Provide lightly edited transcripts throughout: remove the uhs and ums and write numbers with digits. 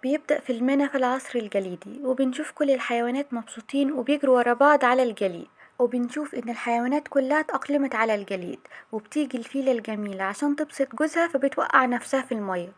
بيبدأ فيلمنا في العصر الجليدي، وبنشوف كل الحيوانات مبسوطين وبيجروا ورا بعض على الجليد، وبنشوف ان الحيوانات كلها اتأقلمت على الجليد. وبتيجي الفيلة الجميلة عشان تبسط جوزها فبتوقع نفسها في المية،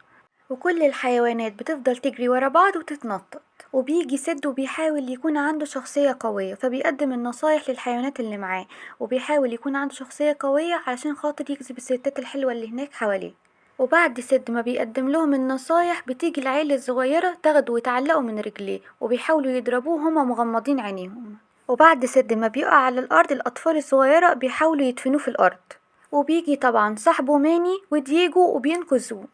وكل الحيوانات بتفضل تجري ورا بعض وتتنطط. وبيجي سد وبيحاول يكون عنده شخصية قوية، فبيقدم النصايح للحيوانات اللي معاه، وبيحاول يكون عنده شخصية قوية علشان خاطر يجذب الستات الحلوة اللي هناك حواليه. وبعد سد ما بيقدم لهم النصايح بتيجي العيلة الصغيرة تاخده وتعلقه من رجليه، وبيحاولوا يضربوه هما مغمضين عينيهم. وبعد سد ما بيقع على الأرض الأطفال الصغيرة بيحاولوا يدفنوه في الأرض، وبيجي طبعا صاحبه ماني ودييجو وبينقذوه.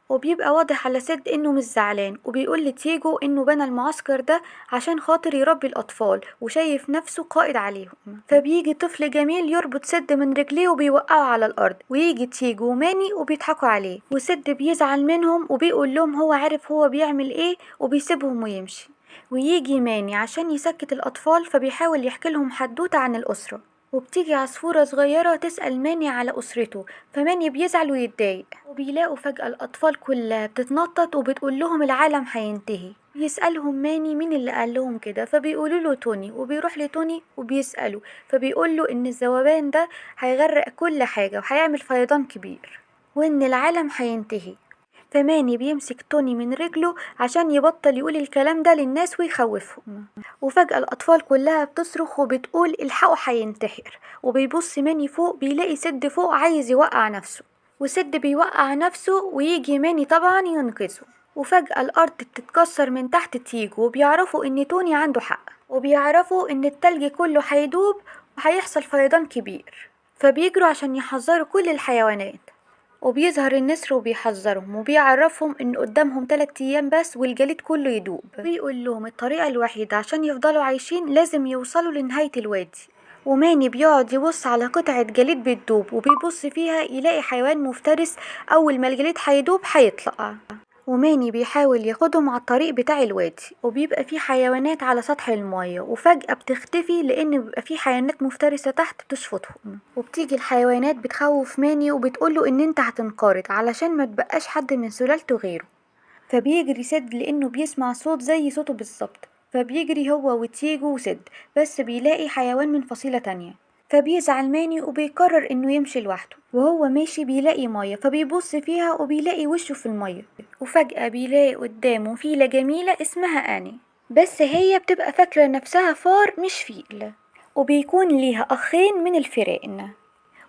وبيبقى واضح على سد انه مش زعلان، وبيقول لتيجو انه بنى المعسكر ده عشان خاطر يربي الاطفال وشايف نفسه قائد عليهم. فبيجي طفل جميل يربط سد من رجليه وبيوقعه على الارض، ويجي تيجو وماني وبيضحكوا عليه، وسد بيزعل منهم وبيقول لهم هو عارف هو بيعمل ايه، وبيسيبهم ويمشي. ويجي ماني عشان يسكت الاطفال فبيحاول يحكي لهم حدوته عن الاسره، وبتيجي عصفورة صغيرة تسأل ماني على أسرته، فماني بيزعل ويتضايق. وبيلاقوا فجأة الأطفال كلها بتتنطط وبتقول لهم العالم هينتهي. بيسألهم ماني مين اللي قال لهم كده، فبيقولوا له توني، وبيروح لتوني وبيسأله، فبيقول له إن الذوبان ده هيغرق كل حاجة وهيعمل فيضان كبير وإن العالم هينتهي. فماني بيمسك توني من رجله عشان يبطل يقول الكلام ده للناس ويخوفهم. وفجأة الأطفال كلها بتصرخ وبتقول الحقوا هينتحر، وبيبص ماني فوق بيلاقي سد فوق عايز يوقع نفسه، وسد بيوقع نفسه ويجي ماني طبعا ينقذه. وفجأة الأرض بتتكسر من تحت تيجو، وبيعرفوا إن توني عنده حق، وبيعرفوا إن التلج كله هيدوب وهيحصل فيضان كبير، فبيجروا عشان يحذروا كل الحيوانات. وبيظهر النسر وبيحذرهم وبيعرفهم ان قدامهم 3 ايام بس والجليد كله يدوب، بيقول لهم الطريقة الوحيدة عشان يفضلوا عايشين لازم يوصلوا لنهاية الوادي. وماني بيقعد يبص على قطعة جليد بتدوب، وبيبص فيها يلاقي حيوان مفترس اول ما الجليد هيدوب هيطلع. وماني بيحاول ياخدهم على الطريق بتاع الوادي، وبيبقى فيه حيوانات على سطح المية، وفجأة بتختفي لأن بيبقى فيه حيوانات مفترسة تحت بتشفطهم. وبتيجي الحيوانات بتخوف ماني وبتقوله إن انت هتنقرض علشان ما تبقاش حد من سلالته غيره. فبيجري سد لأنه بيسمع صوت زي صوته بالظبط، فبيجري هو وتيجو وسد، بس بيلاقي حيوان من فصيلة تانية، فبيزعل ماني وبيقرر انه يمشي لوحده. وهو ماشي بيلاقي مية، فبيبص فيها وبيلاقي وشه في المية، وفجأة بيلاقي قدامه فيلة جميلة اسمها آني، بس هي بتبقى فاكرة نفسها فار مش فيل، وبيكون ليها أخين من الفئران.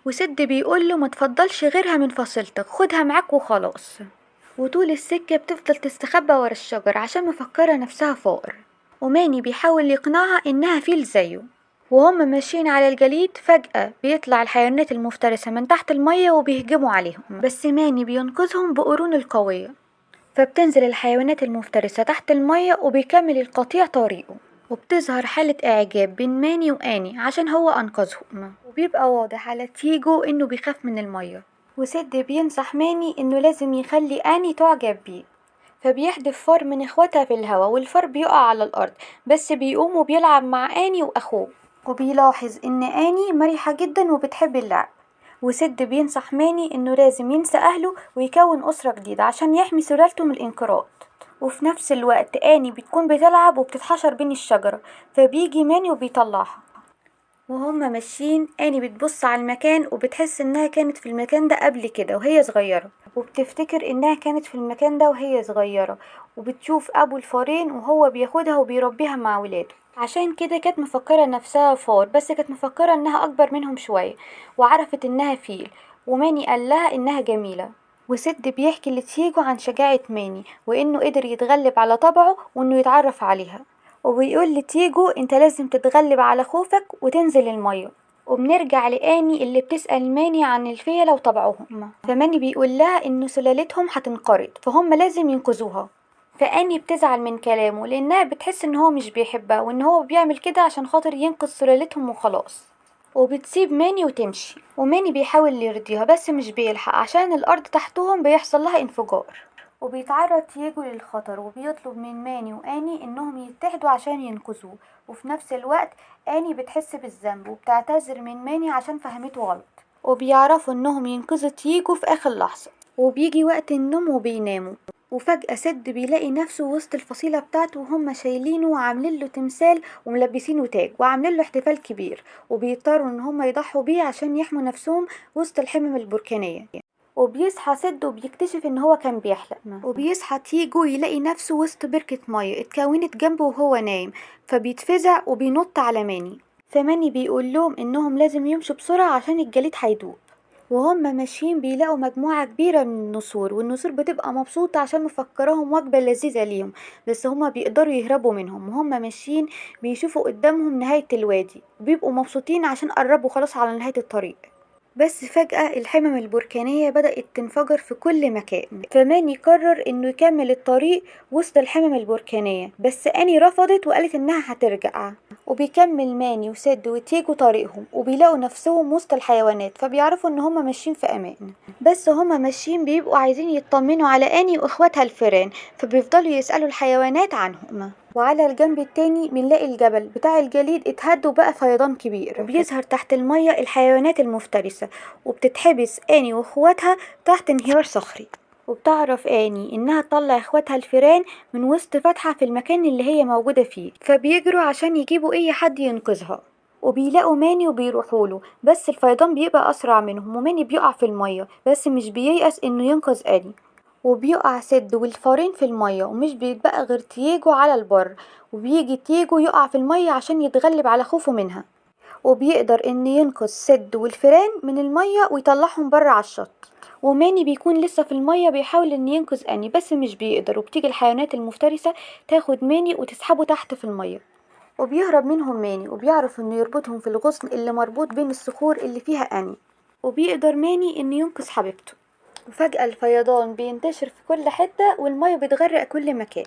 وسد بيقوله ما تفضلش غيرها من فصيلتك، خدها معاك وخلاص. وطول السكة بتفضل تستخبى ورا الشجر عشان مفكرة نفسها فار، وماني بيحاول يقنعها انها فيل زيه. وهم ماشيين على الجليد فجأة بيطلع الحيوانات المفترسة من تحت المية وبيهجموا عليهم، بس ماني بينقذهم بقرون القوية، فبتنزل الحيوانات المفترسة تحت المية وبيكمل القطيع طريقه. وبتظهر حالة إعجاب بين ماني وآني عشان هو أنقذهم، وبيبقى واضح على تيجو إنه بيخاف من المية. وسد بينصح ماني إنه لازم يخلي آني تعجب بيه، فبيحدف فار من إخواتها في الهوا، والفار بيقع على الأرض، بس بيقوم وبيلعب مع آني وأخوه، وبيلاحظ إن آني مرحة جدا وبتحب اللعب. وسد بينصح ماني إنه لازم ينسى أهله ويكون أسرة جديدة عشان يحمي سلالته من الانقراض. وفي نفس الوقت آني بتكون بتلعب وبتتحشر بين الشجرة، فبيجي ماني وبيطلعها. وهما ماشيين آني بتبص على المكان وبتحس إنها كانت في المكان ده قبل كده وهي صغيرة، وبتفتكر إنها كانت في المكان ده وهي صغيرة، وبتشوف أبو الفارين وهو بياخدها وبيربيها مع ولاده، عشان كده كانت مفكرة نفسها فار، بس كانت مفكرة إنها أكبر منهم شوية، وعرفت إنها فيل. وماني قال لها إنها جميلة. وسد بيحكي لتيجو عن شجاعة ماني وإنه قدر يتغلب على طبعه وإنه يتعرف عليها، وبيقول لتيجو انت لازم تتغلب على خوفك وتنزل المية. وبنرجع لآني اللي بتسأل ماني عن الفيلة وطبعهم، فماني بيقول لها إن سلالتهم هتنقرض فهم لازم ينقذوها. فآني بتزعل من كلامه لأنها بتحس إن هو مش بيحبها وإن هو بيعمل كده عشان خاطر ينقذ سلالتهم وخلاص، وبتسيب ماني وتمشي. وماني بيحاول يرضيها بس مش بيلحق عشان الأرض تحتهم بيحصل لها انفجار، وبيتعرض تييجو للخطر وبيطلب من ماني وآني إنهم يتحدوا عشان ينقذوه. وفي نفس الوقت آني بتحس بالذنب وبتعتذر من ماني عشان فهمته غلط، وبيعرفوا إنهم ينقذوا تييجو في آخر لحظة. وبيجي وقت النوم وبيناموا، وفجأة سد بيلاقي نفسه وسط الفصيلة بتاعته وهم شايلينه وعاملين له تمثال وملبسينه تاج وعاملين له احتفال كبير، وبيضطروا ان هم يضحوا بيه عشان يحموا نفسهم وسط الحمم البركانية. وبيصحى سد وبيكتشف ان هو كان بيحلم. وبيصحى تيجو يلاقي نفسه وسط بركة مية اتكونت جنبه وهو نايم، فبيتفزع وبينط على ماني. فماني بيقول لهم انهم لازم يمشوا بسرعة عشان الجليد هيدوب. وهم ماشيين بيلاقوا مجموعة كبيرة من النسور، والنسور بتبقى مبسوطة عشان مفكراهم وجبة لذيذة ليهم، بس هما بيقدروا يهربوا منهم. وهم ماشيين بيشوفوا قدامهم نهاية الوادي، بيبقوا مبسوطين عشان قربوا خلاص على نهاية الطريق. بس فجأة الحمم البركانية بدأت تنفجر في كل مكان، فماني قرر انه يكمل الطريق وسط الحمم البركانية، بس اني رفضت وقالت انها هترجع. وبيكمل ماني وسد وتيجو طريقهم، وبيلاقوا نفسهم وسط الحيوانات، فبيعرفوا ان هما ماشيين في امان. بس هما ماشيين بيبقوا عايزين يطمنوا على اني واخواتها الفيران، فبيفضلوا يسألوا الحيوانات عنهم. وعلى الجنب التاني بنلاقي الجبل بتاع الجليد اتهد وبقى فيضان كبير، وبيظهر تحت المية الحيوانات المفترسة، وبتتحبس اني واخواتها تحت انهيار صخري. وبتعرف اني انها تطلع اخواتها الفيران من وسط فتحة في المكان اللي هي موجودة فيه، فبيجروا عشان يجيبوا اي حد ينقذها. وبيلاقوا ماني وبيروحوا له، بس الفيضان بيبقى اسرع منهم، وماني بيقع في المية بس مش بييأس انه ينقذ اني. وبيقع سد والفارين في المية، ومش بيتبقى غير تييجو على البر، وبيجي تييجو يقع في المية عشان يتغلب على خوفه منها، وبيقدر ان ينقذ سد والفيران من المية ويطلعهم بره على الشط. وماني بيكون لسه في المية بيحاول ان ينقذ اني بس مش بيقدر، وبتيجي الحيوانات المفترسة تاخد ماني وتسحبه تحت في المية. وبيهرب منهم ماني، وبيعرف انه يربطهم في الغصن اللي مربوط بين الصخور اللي فيها اني، وبيقدر ماني انه ينقذ حبيبته. وفجأة الفيضان بينتشر في كل حتة والمية بتغرق كل مكان،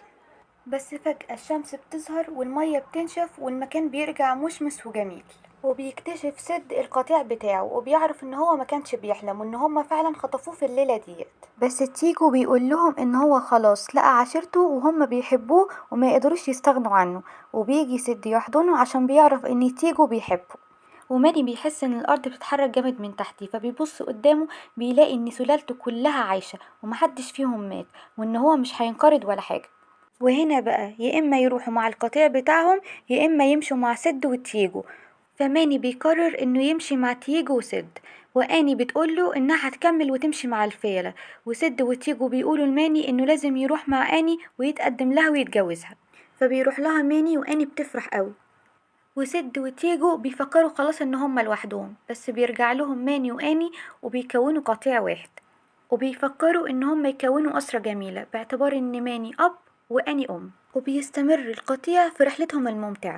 بس فجأة الشمس بتظهر والمية بتنشف والمكان بيرجع مشمس وجميل. وبيكتشف سد القطيع بتاعه، وبيعرف ان هو ما كانش بيحلم وان هما فعلا خطفوه في الليلة ديت. بس تيجو بيقول لهم ان هو خلاص لقى عشيرته وهم بيحبوه وما يقدروش يستغنوا عنه، وبيجي سد يحضنه عشان بيعرف ان تيجو بيحبه. وماني بيحس ان الارض بتتحرك جامد من تحتيه، فبيبص قدامه بيلاقي ان سلالته كلها عايشة ومحدش فيهم مات، وان هو مش هينقرض ولا حاجة. وهنا بقى يا اما يروحوا مع القطيع بتاعهم يا اما يمشوا مع سد وتيجو. فماني بيقرر انه يمشي مع تيجو وسد، واني بتقوله انها هتكمل وتمشي مع الفيلة، وسد وتيجو بيقولوا لماني انه لازم يروح مع اني ويتقدم لها ويتجوزها، فبيروح لها ماني واني بتفرح قوي. وسد وتيجو بيفكروا خلاص ان هما لوحدهم، بس بيرجع لهم ماني واني وبيكونوا قطيع واحد، وبيفكروا ان هما يكونوا اسرة جميلة باعتبار ان ماني اب واني ام. وبيستمر القطيع في رحلتهم الممتعة.